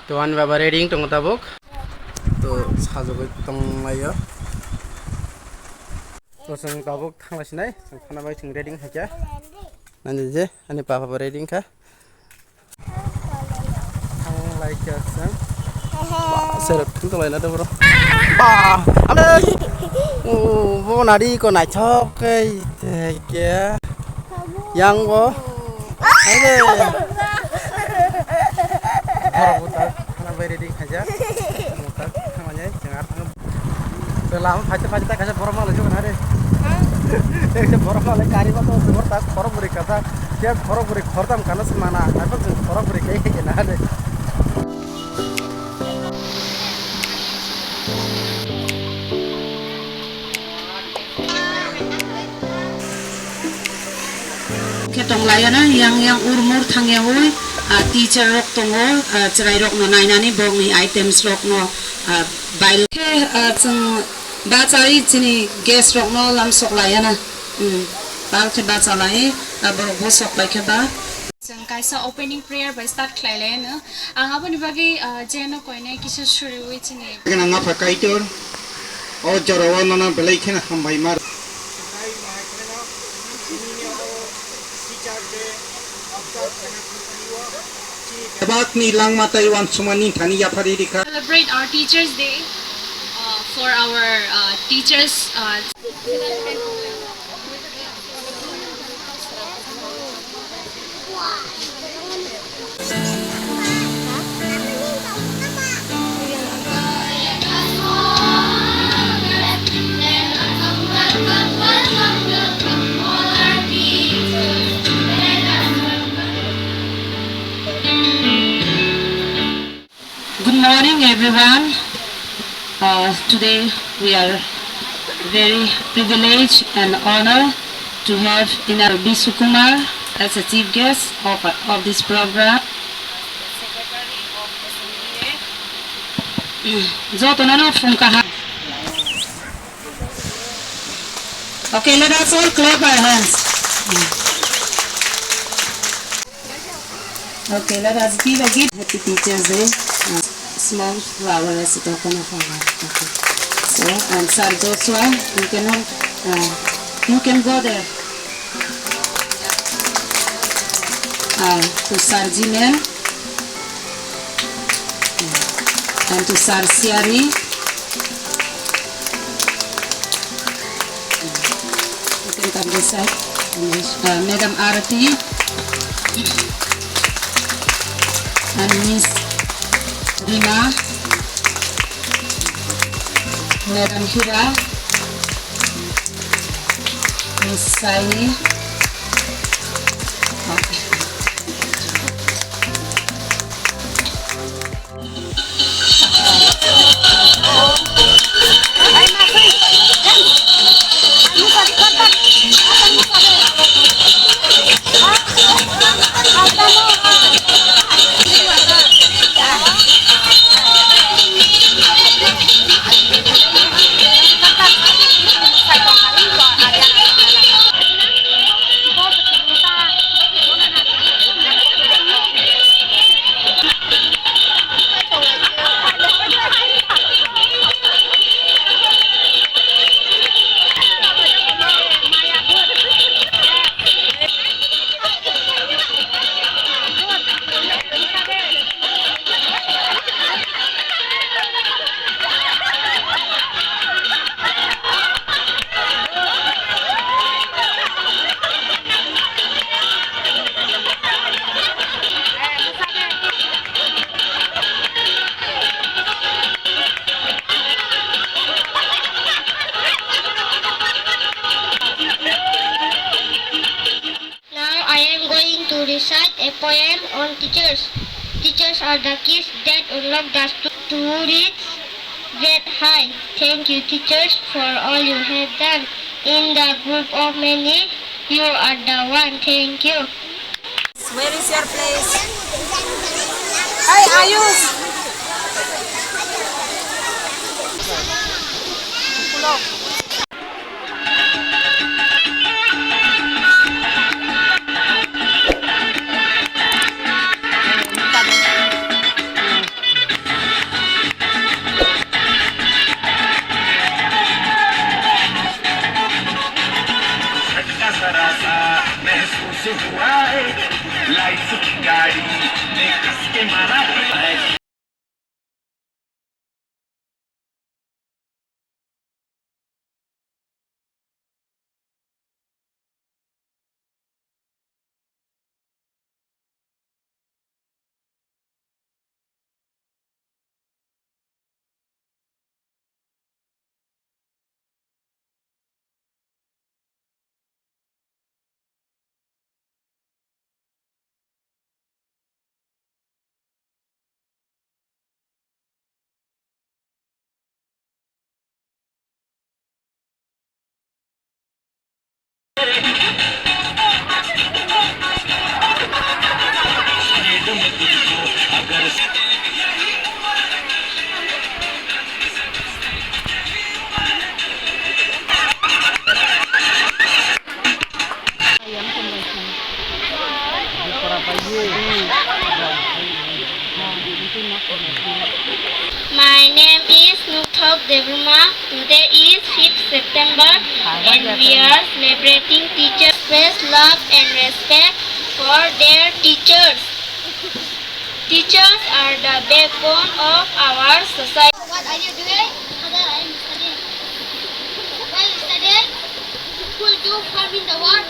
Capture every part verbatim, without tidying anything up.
To ani baba ready wng tongo tabuk. To sajagwi tonglaio. To chwng tabuk thangla sinai, chwng thana bai chwng ready wng kha. Nani je ani papa bo ready wng kha. Thanglaikha chwng. Ba, serep thung tonglaina de boro. Ba, ale. O, bo nari ko naithok kei te ke. Yang bo. Ale. Boro bo ta, thana bai ready khaja. Bo ta, thangmani, chwng ar thang. Lama phaisa phaisa ta kaisa borok malai jokna re. Eksa borok malai kari ba to borok ta khorok bwrwi kasa. Khe khorok bwrwi khortam kana se mana. Aphang se khorok bwrwi kai kai na re. Khe tonglaiyana yang yang urmur thangyawi, ah, teacher rok tongo, ah, chwrai rokno nainani bongni items rokno, ah, bail khe, ah, chwng bachai chini guest rokno lamsok laiyana. Hmm. Bal khe bachalai, ah, borok bosok bai khe ba. Chwng kaisa opening prayer bai start khlai laiyano. Ang aboni bagwi, ah, jeno koinai kisa suriwi chini. Gwnang Apha Kaitor, o jorao nono belai kheno hambai ma. Bebakni langma tei uansukmani thani yapharwi rikha. Celebrate our Teachers' Day, uh, for our, uh, teachers, uh, Good morning, everyone. Uh, today we are very privileged and honored to have in our Bishu Kumar as a chief guest of, of this program. Jotono no phung kaham. Okay, let us all clap our hands. Okay, let us give a gift. Happy Teachers' Day. Uh, small flower as a token of our love. Okay. So, and Sir Joshua, you can all, uh, you can go there. Uh, to Sir Jimen. And to Sir Siari. You can come this side. Uh, Madam Arati. And Miss Rima. Madam Hira. Miss Saini. Okay. Now I am going to recite a poem on teachers. Teachers are the keys that unlock the door to reach that high. Thank you, teachers, for all you have done. In the group of many, you are the one. Thank you. Where is your place? Hey, Ayush! My name is Nukthok Debbarma. Today is fifth September and we are celebrating teachers. Express love and respect for their teachers. Teachers are the backbone of our society. What are you doing? Father, I am studying. Why you studying? Who will do farm in the world?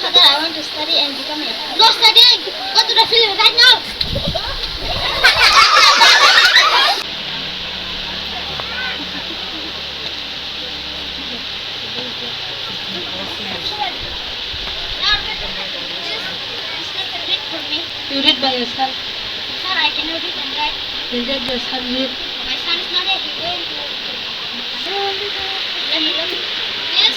Father, I want to study and become a. No studying! Go to the field right now! You read by yourself. Sir, I cannot read and write. Then let your son read. My son is not a hero. Yes.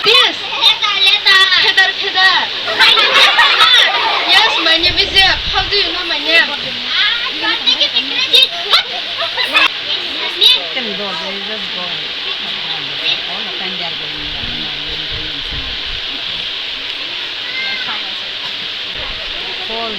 Yes. Letter, letter. Feather, feather. Yes, my name is Jeff. How do you know my name? Ah, you are taking me credit. What? Me? All the time they are going. Fall.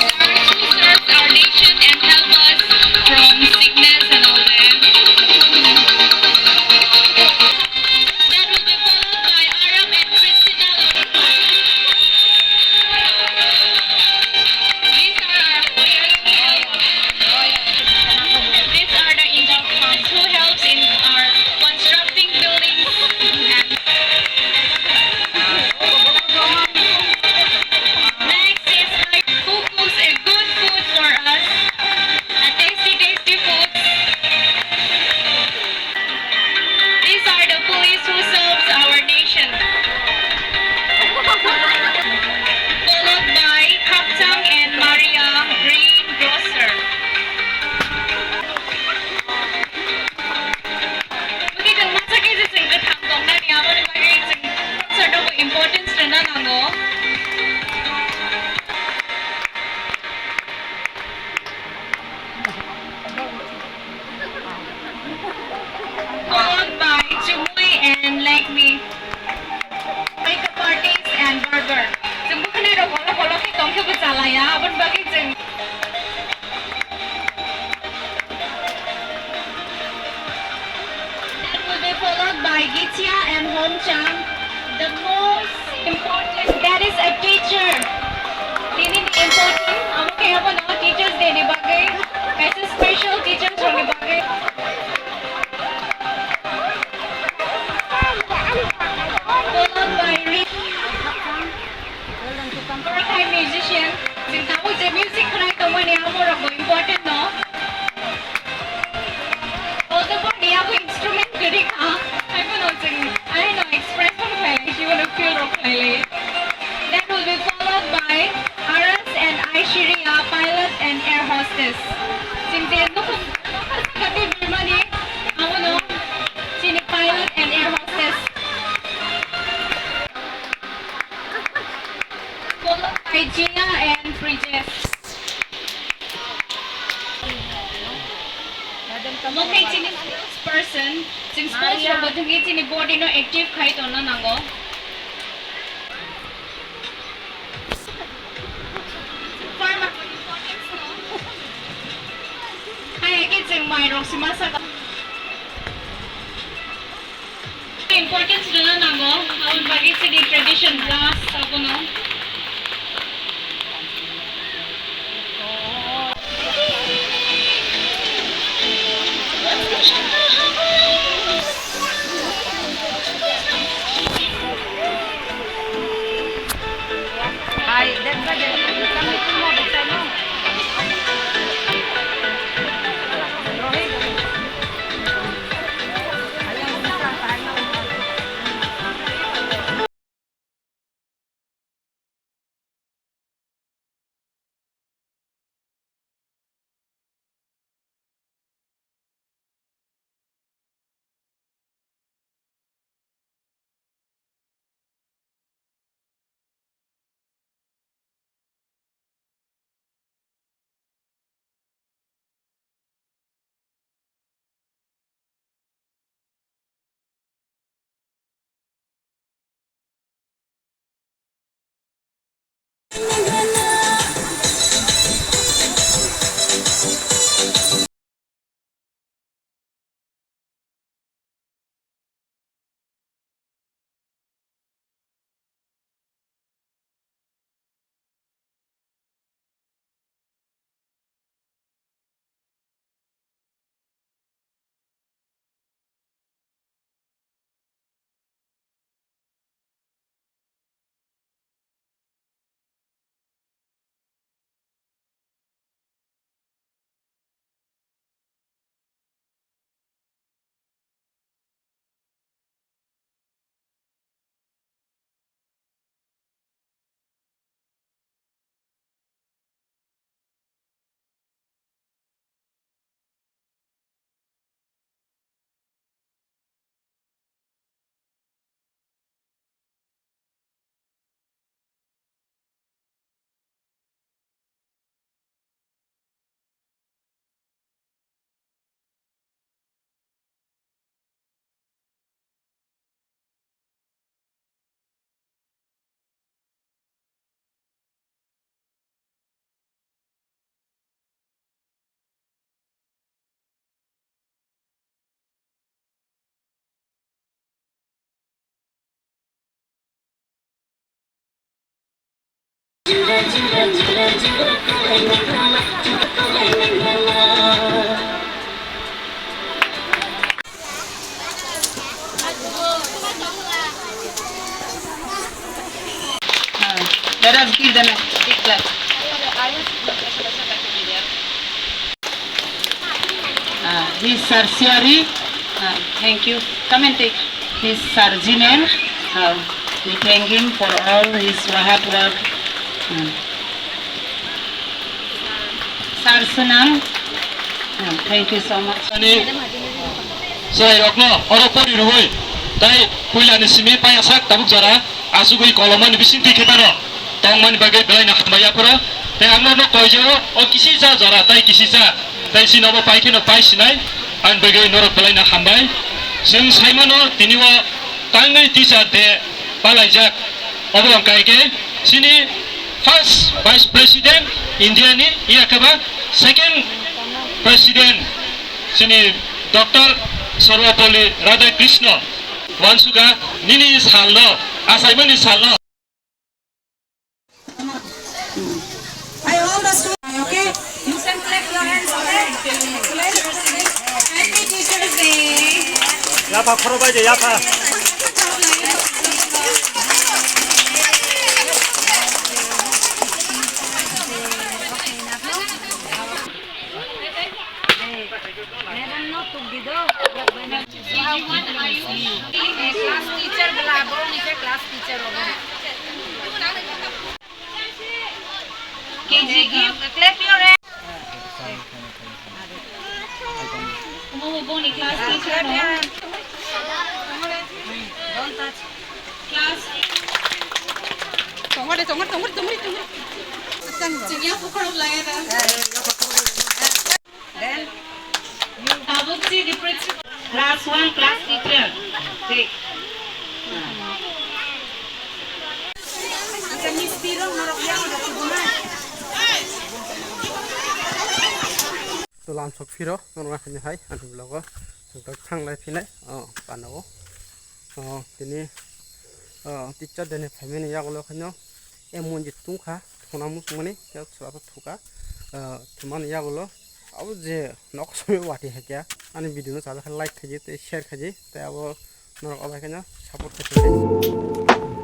Doctor and nurse who serves our nation and help us from sickness and all that. That will be followed by Arab and Christina. These are our, these are the engineers who helps in our constructing buildings and Next is, like, who cooks a good food for us, a tasty, tasty food. These are the police who serves our nation. Followed by Khapchang and Maria Greengrocer. Bagwi chwng masa khe je chwng kwthang tongnani, aboni bagwi chwng culture no bo importance rwna nango. Followed by Chumui and Lakme. Makeup artist and barber. Chwng bwkhwnai rok kolo kolo khe tong khe bwchalaya, aboni bagwi chwng That will be followed by Gichia and Homchang. The most important, that is a teacher. Tini ni important, amo khe abo no Teachers Day ni bagwi, kaisa special teachers rok ni bagwi. Followed by Ri-, Borok hai musician, chwng tabuk je music khwnai tongmani amo rok bo important no. Although bo ni abo instrument kwrwi kha, hai phano chwng, ai no expression khlai lai, si bono feel rok khlai lai. That will be followed by Aras and Aishwarya, pilot and air hostess. Chwng je nokha, nokha saka tei birmani, amo no chini pilot and air hostess. Followed by Jia and Prijesh. Omo khe chini sports person, chwng sports rok bo thwngwi chini body no active khai tongna nango. Hai khe chwng mai rok se masa. Importance rwna nango, aboni bagwi chini tradition dress abono. Let us give them a big clap. Uh, this Sir Siari, uh, thank you. Come and take this Sir Jinen. Uh, we thank him for all his hard work. Uh, Sir Sunam, uh, thank you so much. Ani chwrairokno oro pori rwui tai puilani simi paya sak tabuk jora asugwi kolomani bising twi khe phano tongmani bagwi belaino hambai yaphuru. Tai ang norokno koijao o kisi cha jora tai kisi cha. Tai chini obo pai kheno pai sinai, ang bagwi norok belaino hambai. Chwng saimano tini o tangwi teacher day palaijak. Obo wngkha khe chini first vice president India ni, iya khe ba second president chini Doctor Sarvepalli Radhakrishnan uansukha nini salno, achaimani salno. I all the students, okay? You can clap your hands, okay? Clap. Happy Teachers' Day. Yapha khoro bai de, yapha. Madam, no, tuk di do. Class teacher bela, bo ni ke class teacher ho. K G, clap your hands. Omo bo ni class teacher ho. Don't touch. Class. Tongor de, tongor, tongor, tongor, tongor. Chingya pukor laya da. Then you. Tabuk si di principal. Class one, class teacher. Take. Acha miss piro norok yang ada kubuna. To lam sok phiro, norok haino hai, ani vlog o. Chwng tok thang lai phinai, o, panao. O, tini, o, teacher day ni phaimani yagulo khaino, emon je tungkha, thuna musmani, khe chwla pho thuka, o, thumani yagulo, abo je nok soi wati hakya, ani video no chajak khe like khaidi, tei share khaidi, tei abo norok obo khaino support khaidi.